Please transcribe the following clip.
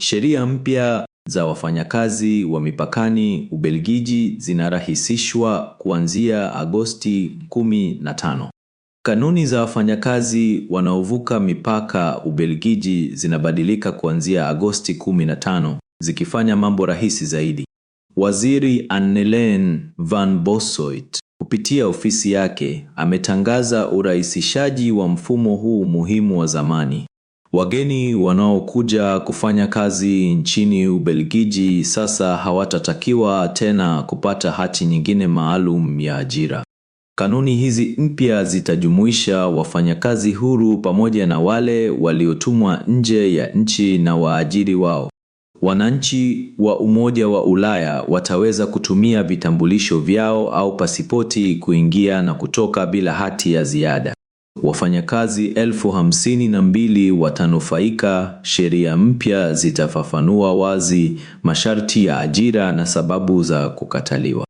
Sheria mpya za wafanyakazi wa mipakani Ubelgiji zinarahisishwa kuanzia Agosti 15. Kanuni za wafanyakazi wanaovuka mipaka Ubelgiji zinabadilika kuanzia Agosti 15, zikifanya mambo rahisi zaidi. Waziri Anneleen van Bossuyt kupitia ofisi yake ametangaza urahisishaji wa mfumo huu muhimu wa zamani. Wageni wanaokuja kufanya kazi nchini Ubelgiji sasa hawatatakiwa tena kupata hati nyingine maalum ya ajira. Kanuni hizi mpya zitajumuisha wafanyakazi huru pamoja na wale waliotumwa nje ya nchi na waajiri wao. Wananchi wa Umoja wa Ulaya wataweza kutumia vitambulisho vyao au pasipoti kuingia na kutoka bila hati ya ziada. Wafanyakazi 52,000 watanufaika. Sheria mpya zitafafanua wazi masharti ya ajira na sababu za kukataliwa.